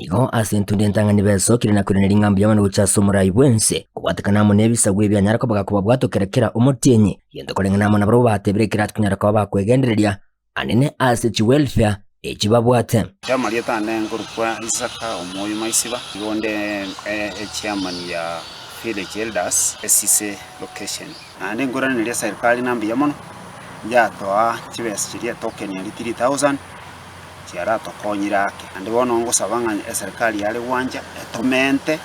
Nigo ase entunda entang'ani besokire na koiraneria ng'a mbuya mono gochia ase omorai bw'ense, kobwatekana amo nebisaku ebianyare koba gakobabwatokera kera omotienyi, gento koreng'ana amo nabarabwo batebire ekero konyara koba bakwegendereria anene ase chiwelfare echi babwate. Amarieta ane nkorokwa Isaka omoyio Maisiba, nigo onde echairman ya Village Elders Esise Location. Naende nkoiraneria eserikari na mbuya mono, yatoa chibesa chiria etoken eria 3000 chiaratokonyire ake. Naende bono ngosaba ng'a eserikari yare gwancha etomente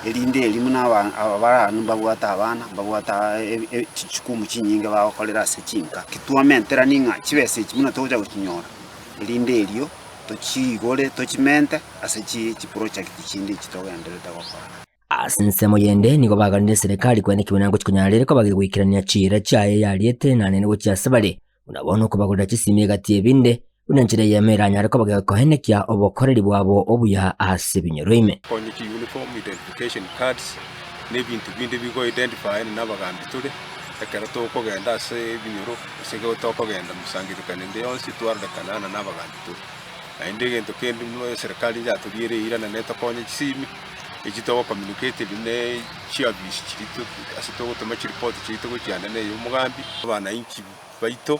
erinde eria buna aba abarani mbabwate abana, mbabwate chijukumu chinyinge bagokorera ase chinka. Ki twamenterani ng'a chibesa echi buna togocha gochinyora, erinde erio tochiigore tochimente ase chiproject chinde echi togendererete gokora. Ase ensemo yende nigo baganire eserekari koenda ekebina ngochia konyara ere koba gegoikerania chiira chiaye yariete na nene gochia ase bare, buna bono okobagorera chisimi egati y'ebinde, buna enchera eyemo eranyare koba gekoenekia obokoreri bwabo obuya ase ebinyoro ime. Konye chiuniform, identification cards, na ebinto binde bigo identify na abagambi tore, ekero tokogenda ase ebinyoro, gose ekero tokogenda mosangererekano ende yonsi twarorekana ng'a na abagambi tore. Naende egento kende buna eserekari yaturiere eira naende etokonye chisimi, echi togo communicate ne chiofisi chiria to ase togotoma chiripoti chiaito gochia ande na eya omogambi, abananchi baito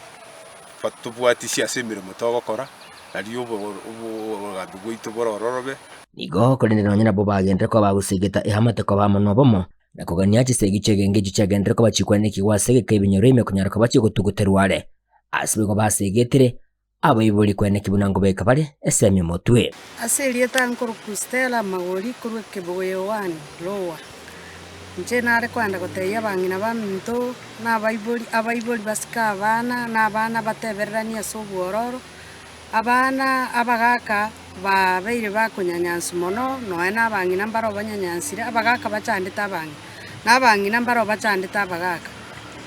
batobwatisie ase emeremo togokora, nario obogambi bwaito borororobe. Nigo korende nonya nabwo bagenderere koba bagosegeta eamate koba amo nobomo, na kogania chisegi chi'egenge echio chiagenderere koba chikwanekigwa ase egeka ebinyoro ime konyara koba chigotuguterwa are. Ase boigo basegetire, Abaibori kweneki buna nkobeka bare esemi omotwe. Ase erieta nkorokwa Stella Magori korwa Ekebuyu 1, Lower. Inche nare koenda gotebia abang'ina baminto na abaibori, abaibori basike abana, na abana batebereranie ase obwororo, abana abagaka babeire bakonyanyansu mono, nonya na abang'ina mbaro banyanyansire, abagaka bachandete abang'ina, na abang'ina mbaro bachandete abagaka.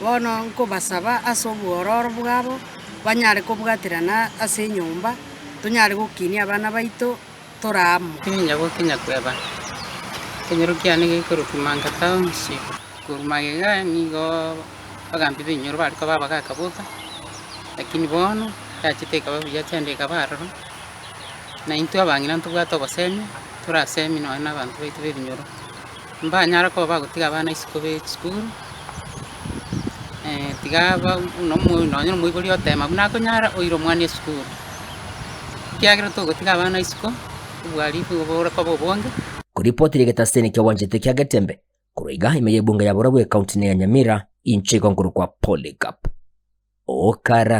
Bono nkobasaba ase obwororo bwabo, banyare kobwaterana ase enyomba, tonyare gokinia abana baito tore amo. Tinyinya gokinya kweba, ekenyoro kiane gekorokwa Manga Township. Korwa magega nigo abagambi b'ebinyoro bare koba abagaka boka, lakini bono yachete ekaba buya chende ekaba aroro, na intwe abang'ina ntobwate obosemia, torasemie nonye na abanto baito b'ebinyoro. Mbanyare koba bagotiga abana isiko be chisukuru, tiga ba buna omo nonye na omoibori otema buna akonyara oire omwana esukuru, ekiagera togotiga abana isiko, obwarifu igo bore koba obonge. Koripoti ri'egetaseni ki'obwanchete kia Getembe, korwa iga ime y'ebunge ya Borabu ekaunti ya Nyamira, inche igo nkorokwa Polycarp Okara.